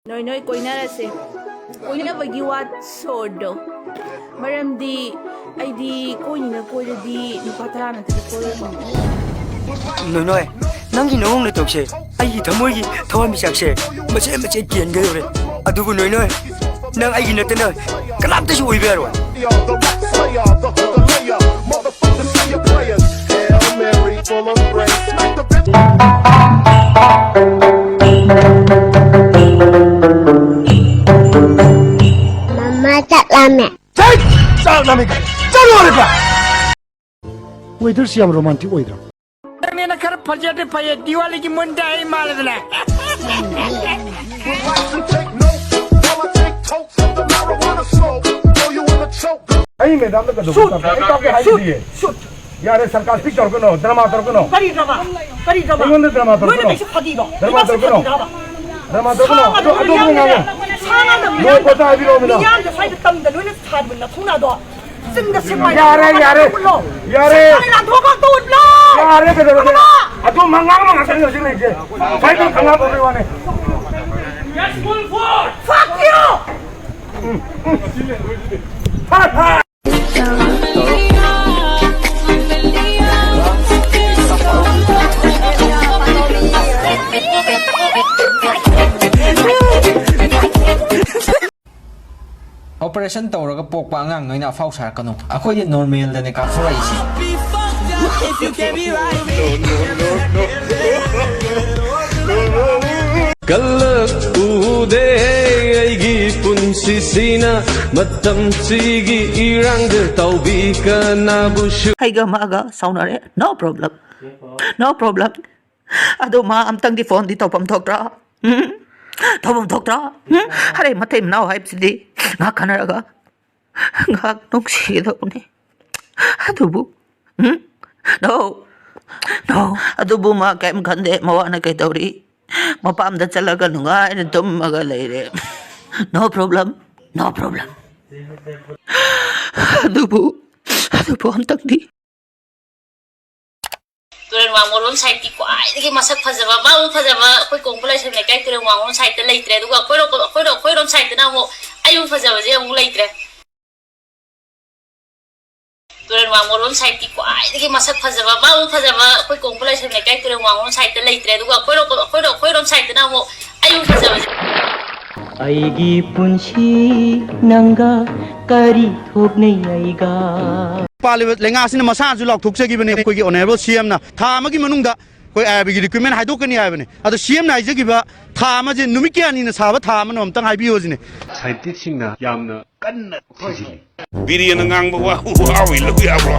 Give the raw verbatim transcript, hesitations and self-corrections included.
ꯅꯣꯏ ꯅꯣꯏ ꯀꯣꯏꯅꯔꯁꯦ꯫ ꯀꯣꯏꯅꯕꯒꯤ ꯋꯥ ꯁꯣꯔꯗꯣ꯫ ꯃꯔꯝꯗꯤ ꯑꯩꯗꯤ ꯀꯣꯏꯅꯤꯅ ꯀꯣꯏꯔꯗꯤ ꯅꯨꯄꯥ ꯇꯔꯥ ꯅꯠꯇꯅ ꯀꯣꯏꯔꯣꯏ꯫ ꯅꯣꯏ ꯅꯣꯏ, ꯅꯪꯒꯤ ꯅꯑꯣꯡ ꯅꯇꯧꯁꯦ ꯑꯩꯒꯤ ꯊꯃꯣꯏꯒꯤ ꯊꯋꯥꯟꯃꯤꯆꯥꯛꯁꯦ ꯃꯆꯦꯠ ꯃꯆꯦꯠ ꯀꯦꯟꯒꯗꯧꯔꯦ꯫ ꯑꯗꯨꯕꯨ ꯅꯣꯏ ꯅꯣꯏ, ꯅꯪ ꯑꯩꯒꯤ ꯅꯠꯇꯅ ꯀꯅꯥꯝꯇꯁꯨ ꯑꯣꯏꯕ ꯌꯥꯔꯣꯏ꯫ ꯃꯃꯥ ꯆꯥꯛ ꯂꯥꯝꯃꯦ꯫ ꯆꯠ! ꯆꯥꯛ ꯂꯥꯝꯃꯦ ꯀꯥꯏ꯫ ꯆꯠꯂꯣ ꯑꯥꯗ! ꯋꯦꯗꯔꯁꯤ ꯌꯥꯝ ꯔꯣꯃꯥꯟꯇꯤꯛ ꯑꯣꯏꯗ꯭ꯔꯥ? ꯅꯪꯅꯦꯅ ꯈꯔ ꯐꯖꯗꯦ ꯐꯩꯌꯦ, ꯗꯤꯋꯥꯂꯤꯒꯤ ꯃꯨꯟꯗ ꯑꯩ ꯃꯥꯜꯂꯗꯅ꯫ ꯑꯩ ꯃꯦꯗꯥꯝꯗ ꯀꯩꯗꯧꯕ ꯇꯥꯛꯄ? ꯑꯩ ꯇꯥꯛꯄ ꯍꯥꯏꯗꯤꯌꯦ꯫ ꯁꯨꯠ! ꯌꯥꯔꯦ, ꯁꯔꯀꯥꯁꯇꯤꯛ ꯇꯧꯔꯛꯀꯅꯣ, ꯗ꯭ꯔꯃꯥ ꯇꯧꯔꯛꯀꯅꯣ꯫ ꯀꯔꯤ ꯗ꯭ꯔꯃꯥ? ꯀꯔꯤ ꯗ꯭ꯔꯃꯥ? ꯑꯩꯉꯣꯟꯗ ꯗ꯭ꯔꯃꯥ ꯅꯣꯏꯅ ꯇꯧꯔꯛꯀꯅꯣ꯫ ꯀꯩꯁꯨ ꯐꯥꯒꯤꯔꯣ? ꯗ꯭ꯔꯃꯥ ꯏꯕꯥꯁꯤ ꯇꯧꯔꯛꯀꯅꯣ꯫ ꯐꯥꯒꯤꯔꯕ? ꯗ꯭ꯔꯃꯥ ꯇꯧꯔꯛꯀꯅꯣ꯫ ꯁꯥ ꯑꯗꯨ, ꯉꯥꯗ ꯑꯗꯨ ꯂꯣꯏꯅ, ꯉꯥꯡꯉꯦ꯫ ꯁꯥ ꯉꯥꯗ ꯂꯣꯏ ꯄꯣꯊꯥ ꯍꯥꯏꯕꯤꯔꯛꯑꯣ, ꯃꯦꯗꯥꯝ꯫ ꯃꯤꯌꯥꯝꯗ ꯁ꯭ꯋꯥꯏꯗ ꯇꯝꯗ ꯂꯣꯏꯅ ꯁꯥꯗꯕ ꯅꯊꯧꯅꯗꯣ꯫ ꯆꯤꯟꯗ ꯁꯦꯛꯃꯥꯏ ꯌꯥꯔꯦ, ꯂꯥꯟꯊꯣꯛꯑꯒ ꯌꯥꯔꯦ꯫ ꯇꯧ ꯎꯠꯂꯣ꯫ ꯌꯥꯔꯦ꯫ ꯁꯦꯛꯃꯥꯏ ꯂꯥꯟꯊꯣꯛꯑꯒ ꯇꯧ ꯎꯠꯂꯣ꯫ ꯌꯥꯔꯦ, ꯀꯩꯗꯧꯔꯒꯦ? ꯐꯃꯥ! ꯑꯗꯨꯝ ꯑꯉꯥꯡ ꯑꯃ ꯉꯥꯛꯇꯅꯤ ꯍꯧꯖꯤꯛ ꯂꯩꯔꯤꯁꯦ꯫ ꯁ꯭ꯋꯥꯏꯗ ꯈꯪꯉꯛꯄ ꯋꯥꯅꯤ꯫ Fuck you! ꯐꯠ, ꯐꯠ꯫ ꯑꯣꯄꯔꯦꯁꯟ ꯇꯧꯔꯒ ꯄꯣꯛꯄ ꯑꯉꯥꯡ ꯅꯣꯏꯅ ꯑꯐꯥꯎ ꯁꯥꯔꯛꯀꯅꯨ꯫ ꯑꯩꯈꯣꯏꯗꯤ ꯅꯣꯔꯃꯦꯜꯗꯅꯦ ꯀꯥꯞꯊꯣꯔꯛꯏꯁꯤ꯫ ꯀꯜꯂꯛꯎꯗꯦ ꯑꯩꯒꯤ ꯄꯨꯟꯁꯤꯁꯤꯅ ꯃꯇꯝꯁꯤꯒꯤ ꯏꯔꯥꯡꯗ ꯇꯥꯎꯕꯤ ꯀꯅꯥꯕꯨꯁꯨ꯫ ꯑꯩꯒ ꯃꯥꯒ ꯁꯥꯎꯅꯔꯦ꯫ No problem. No problem. ꯑꯗꯣ ꯃꯥ ꯑꯝꯇꯪꯗꯤ ꯐꯣꯟꯗꯤ ꯇꯧꯐꯝ ꯊꯣꯛꯇ꯭ꯔꯥ? ꯎꯝ? ꯇꯧꯐꯝ ꯊꯣꯛꯇ꯭ꯔꯥ? ꯎꯝ? ꯑꯔꯦ, ꯃꯇꯩ ꯃꯅꯥꯎ ꯍꯥꯏꯕꯁꯤꯗꯤ ꯉꯥꯏꯍꯥꯛ ꯈꯟꯅꯔꯒ ꯉꯥꯏꯍꯥꯛ ꯅꯨꯡꯁꯤꯒꯗꯧꯕꯅꯤ꯫ ꯑꯗꯨꯕꯨ, ꯎꯝ? No. No. ꯑꯗꯨꯕꯨ ꯃꯥ ꯀꯩꯝ ꯈꯟꯗꯦ꯫ ꯃꯋꯥꯅ ꯀꯩꯗꯧꯔꯤ? ꯃꯄꯥꯝꯗ ꯆꯠꯂꯒ ꯅꯨꯡꯉꯥꯏꯅ ꯇꯨꯝꯃꯒ ꯂꯩꯔꯦ꯫ No problem. No problem. ꯑꯗꯨꯕꯨ, ꯑꯗꯨꯕꯨ ꯑꯝꯇꯪꯗꯤ ꯇꯨꯔꯦꯜ ꯋꯥꯡꯃꯔꯣꯝ ꯁꯥꯏꯠꯇꯤ ꯈ꯭ꯋꯥꯏꯗꯒꯤ ꯃꯁꯛ ꯐꯖꯕ, ꯃꯥꯕꯨ ꯐꯖꯕ ꯑꯩꯈꯣꯏ ꯀꯣꯡꯕ ꯂꯥꯏꯁ꯭ꯔꯝ ꯂꯩꯀꯥꯏ ꯇꯨꯔꯦꯜ ꯋꯥꯡꯃꯔꯣꯝ ꯁꯥꯏꯠꯇ ꯂꯩꯇ꯭ꯔꯦ꯫ ꯑꯗꯨꯒ ꯑꯩꯈꯣꯏꯔꯣꯝ, ꯑꯩꯈꯣꯏꯔꯣꯝ, ꯑꯩꯈꯣꯏꯔꯣꯝ ꯁꯥꯏꯠꯇꯅ ꯑꯃꯨꯛ ꯑꯩꯕꯨ ꯐꯖꯕꯁꯦ ꯑꯃꯨꯛ ꯂꯩꯇ꯭ꯔꯦ꯫ ꯇꯨꯔꯦꯜ ꯋꯥꯡꯃꯔꯣꯝ ꯁꯥꯏꯠꯇꯤ ꯈ꯭ꯋꯥꯏꯗꯒꯤ ꯃꯁꯛ ꯐꯖꯕ, ꯃꯥꯕꯨ ꯐꯖꯕ ꯑꯩꯈꯣꯏ ꯀꯣꯡꯕ ꯂꯥꯏꯁ꯭ꯔꯝ ꯂꯩꯀꯥꯏ ꯇꯨꯔꯦꯜ ꯋꯥꯡꯃꯔꯣꯝ ꯁꯥꯏꯠꯇ ꯂꯩꯇ꯭ꯔꯦ꯫ ꯑꯗꯨꯒ ꯑꯩꯈꯣꯏꯔꯣꯝ, ꯑꯩꯈꯣꯏꯔꯣꯝ, ꯑꯩꯈꯣꯏꯔꯣꯝ ꯁꯥꯏꯠꯇꯅ ꯑꯃꯨꯛ ꯑꯩꯕꯨ ꯐꯖꯕꯁꯦ ꯑꯩꯒꯤ ꯄꯨꯟꯁꯤ ꯅꯪꯒ ꯀꯔꯤ ꯊꯣꯛꯅꯩ ꯑꯩꯒ꯫ ꯄꯥꯜꯂꯤꯕ ꯂꯩꯉꯥꯛꯁꯤꯅ ꯃꯁꯥꯅꯁꯨ ꯂꯥꯎꯊꯣꯛꯆꯈꯤꯕꯅꯦ꯫ ꯑꯩꯈꯣꯏꯒꯤ ꯑꯣꯅꯔꯦꯕꯜ ꯁꯤ ꯑꯦꯝꯅ ꯊꯥ ꯑꯃꯒꯤ ꯃꯅꯨꯡꯗ ꯑꯩꯈꯣꯏ ꯑꯥꯏ ꯑꯥꯔ ꯕꯤꯒꯤ ꯔꯤꯀ꯭ꯔꯨꯠꯃꯦꯟ ꯍꯥꯏꯗꯣꯛꯀꯅꯤ ꯍꯥꯏꯕꯅꯦ꯫ ꯑꯗꯣ ꯁꯤ ꯑꯦꯝꯅ ꯍꯥꯏꯖꯈꯤꯕ ꯊꯥ ꯑꯃꯁꯦ ꯅꯨꯃꯤꯠ ꯀꯌꯥꯅꯤꯅ ꯁꯥꯕ ꯊꯥ ꯑꯃꯅꯣ ꯑꯝꯇꯪ ꯍꯥꯏꯕꯤꯌꯣ ꯁꯤꯅꯦ꯫ ꯁꯥꯏꯟꯇꯤꯁꯁꯤꯡꯅ ꯌꯥꯝꯅ ꯀꯟꯅ ꯊꯤꯖꯤꯜꯂꯤ꯫ ꯕꯤꯔꯦꯟꯅ ꯉꯥꯡꯕ ꯋꯥ ꯋꯥ ꯑꯣꯏ ꯂꯧ ꯌꯥꯕ꯭ꯔꯣ?